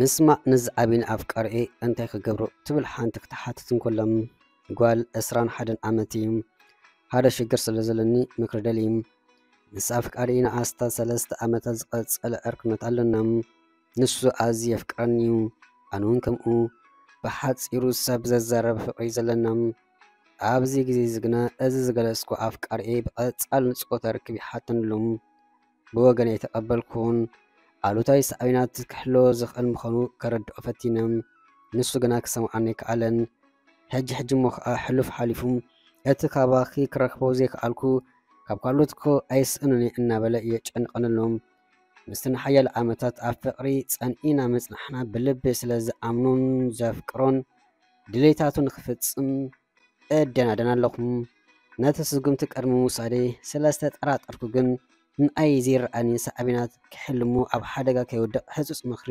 ንስማዕ ንዝዓብን ኣፍቃሪኤ እንታይ ክገብሮ ትብል ሓንቲ ክትሓትት እንከሎም፣ ጓል ዕስራን ሓደን ዓመት እዩ። ሓደ ሽግር ስለ ዘለኒ ምክሪ ደልዩ። ምስ ኣፍቃሪኤ ንኣስታት ሰለስተ ዓመታት ዝቐጸለ ዕርክነት ኣለና። ንሱ ኣዝዩ የፍቅረኒ እዩ፣ ኣነ እውን ከምኡ። ብሓጺሩ ሰብ ዘዛረብ ፍቕሪ እዩ ዘለና። ኣብዚ ግዜ እዚ ግና እዚ ዝገለጽኩ ኣፍቃሪኤ ብቐጻሊ ንጾታ ርክብ ይሓተኒ ኣሎ። ብወገነይ ኣይተቐበልኩን። ኣሉታዊ ሳዕቤናት ክሕልዎ ዝኽእል ምዃኑ ከረድኦ ፈቲነ። ንሱ ግና ክሰምዓኒ ኣይከኣለን። ሕጂ ሕጂ እሞ ከኣ ሕሉፍ ሓሊፉ፣ እቲ ካባኺ ክረኽቦ ዘይከኣልኩ ካብ ካልኦት እኮ ኣይስእንን እየ እናበለ የጨንቐኒ ኣሎ። ምስቲ ንሓያሎ ዓመታት ኣብ ፍቕሪ ጸኒዕና ምጽናሕና ብልቢ ስለ ዝኣምኖን ዘፍቅሮን ድሌታቱ ንኽፍጽም እደናደን ኣለኹ። ነቲ ስጉምቲ ቅድሚ ምውሳደይ ስለ ዝተጠራጠርኩ ግን ንኣይ ዘይረኣኒ ሳዕቤናት ክሕልሞ ኣብ ሓደጋ ከይወድቕ ህጹጽ ምኽሪ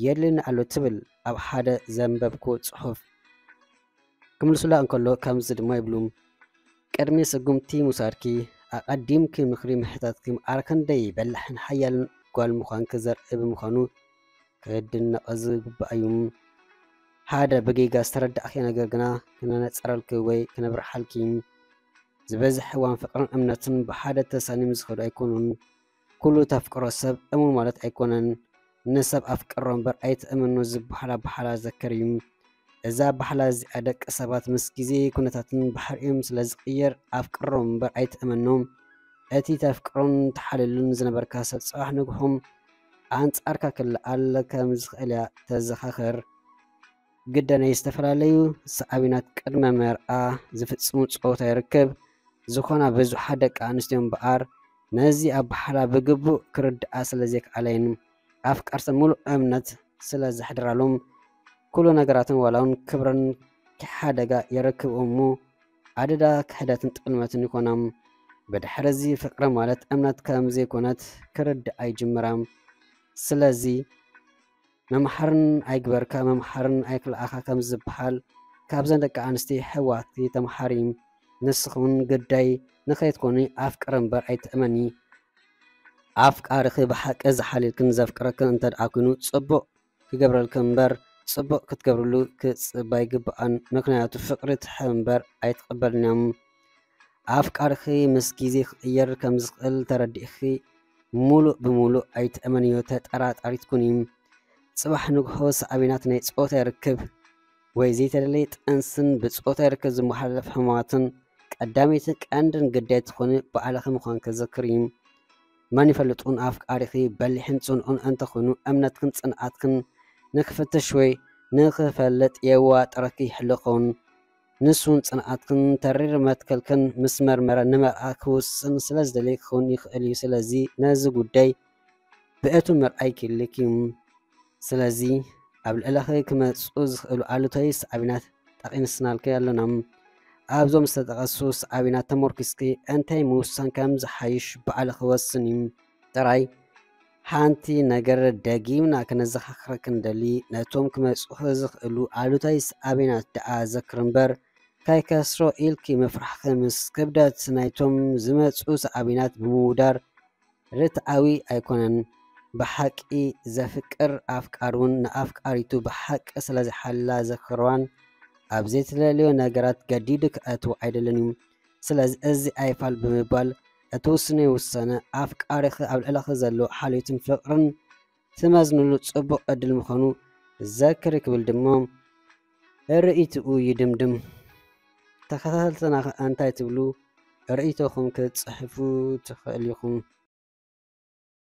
የድልየኒ ኣሎ ትብል ኣብ ሓደ ዘንበብኩ ጽሑፍ ክምልሱላ እንከሎ ከምዚ ድማ ይብሉ። ቅድሚ ስጉምቲ ምውሳድኪ ኣቐዲምኪ ምኽሪ ምሕታትኪ ምኣር ክንደይ በላሕን ሓያልን ጓል ምዃንኪ ዘርኢ ብምዃኑ ክድነቕ ዝግባእ እዩ። ሓደ ብጌጋ ዝተረዳእኪ ነገር ግና ክነነጸረልኪ ወይ ክነብርሓልኪ። ዝበዝሕ እዋን ፍቕርን እምነትን ብሓደ ተሳኒም ዝኸዱ ኣይኮኑን። ኩሉ ተፍቅሮ ሰብ እሙን ማለት ኣይኮነን። ንሰብ ኣፍቅሮ እምበር ኣይትእመኖ ዝበሃል ኣበሓላ ዘክር እዩ። እዛ ኣበሓላ እዚኣ ደቂ ሰባት ምስ ግዜ ኩነታትን ባህሪኦም ስለ ዝቕየር ኣፍቅሮ እምበር ኣይትእመኖ። እቲ ተፍቅሮን ተሓልሉን ዝነበርካ ሰብ ጽባሕ ንግሆም ኣንጻርካ ክለዓል ከም ዝኽእል እያ ተዘኻኽር። ግደ ናይ ዝተፈላለዩ ሳዕቤናት ቅድመ መርዓ ዝፍጽሙ ጾታ ይርከብ። ዝኾና ብዙሓት ደቂ ኣንስትዮ እምበኣር ነዚ ኣበሓላ ብግቡእ ክርድኣ ስለ ዘይከኣላ እየን። ኣፍቀርቲ ምሉእ እምነት ስለ ዘሕድራሎም ኩሉ ነገራትን ዋላ እውን ክብረን ሓደጋ የረክብኦ እሞ ኣደዳ ክሕደትን ጥልመትን ይኾና። ብድሕሪ እዚ ፍቕሪ ማለት እምነት ከም ዘይኮነት ክርድኣ ይጅምራ። ስለዚ መምሓርን ኣይግበርካ መምሓርን ኣይክልኣኻ ከም ዝበሃል ካብዘን ደቂ ኣንስትዮ ኣሕዋትኪ ተምሓሪ። ንስኺ እውን ግዳይ ንኸይትኮኒ ኣፍቅሪ እምበር ኣይትእመኒ። ኣፍቃሪኺ ብሓቂ ዝሓልየልክን ዘፍቅረክን እንተ ደኣ ኮይኑ ጽቡቕ ክገብረልኪ እምበር ጽቡቕ ክትገብርሉ ክጽበ ኣይግብኣን። ምኽንያቱ ፍቕሪ ትሕብ እምበር ኣይትቕበልን እያ። ኣፍቃሪኺ ምስ ግዜ ክቕየር ከም ዝኽእል ተረዲእኺ ሙሉእ ብሙሉእ ኣይትእመንዮ፣ ተጠራጣሪት ኩኒ። ጽባሕ ንግሆ ሳዕቤናት ናይ ጾታ ርክብ ወይ ዘይተደለየ ጥንስን ብጾታ ርክብ ዝመሓላለፍ ሕማማትን ቀዳመይትን ቀንድን ግዳይ ትኾኒ ባዕልኺ ምዃንኪ ዘክሪ። መን ይፈልጥ እውን ኣፍቃሪኺ በሊሕን ጽኑዕን እንተኾይኑ እምነትክን ጽንዓትክን ንክፍትሽ ወይ ንክፈልጥ የዋጥረኪ ይሕልኸውን። ንሱን ጽንዓትክን ተሪር መትከልክን ምስ መርመረ ንመርዓ ክውስን ስለ ዝደለየ ክኸውን ይኽእል እዩ። ስለዚ ነዚ ጉዳይ ብእቱ ምርኣይ ክልክ እዩ። ስለዚ ኣብ ልዕለኺ ክመጹ ዝኽእሉ ኣሉታዊ ሳዕቤናት ጠቒስናልኪ ኣለና። ኣብዞም ዝተጠቐሱ ሳዕቤናት ተመርኪስኪ እንታይ ምውሳን ከም ዝሓይሽ ባዕልኺ ወስኒ ጥራይ። ሓንቲ ነገር ደጊምና ከነዘኻኽረኪ ንደሊ፣ ነቶም ክመጹኺ ዝኽእሉ ኣሉታዊ ሳዕቤናት ደኣ ዘክሪ እምበር፣ ከይከስሮ ኢልኪ ምፍራሕኺ ምስ ክብደት ናይቶም ዝመጹ ሳዕቤናት ብምውዳር ርትዓዊ ኣይኮነን። ብሓቂ ዘፍቅር ኣፍቃሪ እውን ንኣፍቃሪቱ ብሓቂ ስለ ዝሓላ ዘክርዋን ኣብ ዘይተደለዮ ነገራት ገዲዱ ክእትዎ ኣይደልን እዩ። ስለዚ እዚ ኣይፋል ብምባል እትውስንዮ ውሳነ ኣፍቃሪኺ ኣብ ልዕለኺ ዘሎ ሓልዮትን ፍቕርን ትመዝንሉ ጽቡቕ ዕድል ምዃኑ ዘክሪ ክብል ድማ ርእይትኡ ይድምድም። ተኸታተልትና ከ እንታይ ትብሉ? ርእይቶኹም ክትጽሕፉ ትኽእሉ ኢኹም።